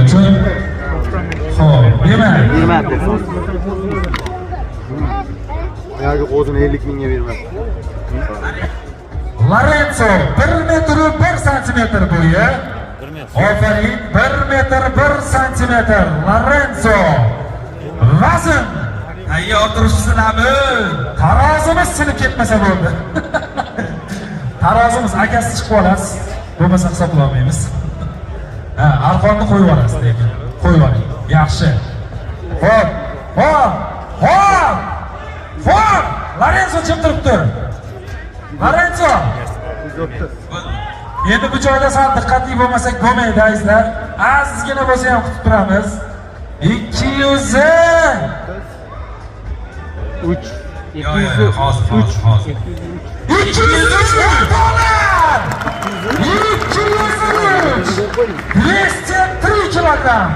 Uchun. Xo'p, demak, Bermabdi. Oyog'i qo'zini 50 mingga bermabdi. Lorenzo 1 metr 1 santimetr bo'yi. Ofarin, 1 metr 1 santimetr. Lorenzo. Vazn Tayyor turibsizlarmi? Tarozimiz sinib ketmasa bo'ldi. Tarozimiz, akasi, chiqib olasiz. Bo'lmasa hisoblolmaymiz. Ha, arqonni qo'yib yuborasiz lekin. Qo'yib yuboring. Yaxshi. Xo'p, xo'p, xo'p. Xo'p, Lorenzo jim turibdi. Lorenzo. Endi bu joyda sal diqqatli bo'lmasak bo'lmaydi, azizlar. Ozgina bo'lsa ham kutib turamiz. 200 3. Yo'q, yo'q, yo'q, hozir, hozir, hozir. 203 o'rtoqlar! 203! 203 kilogramm!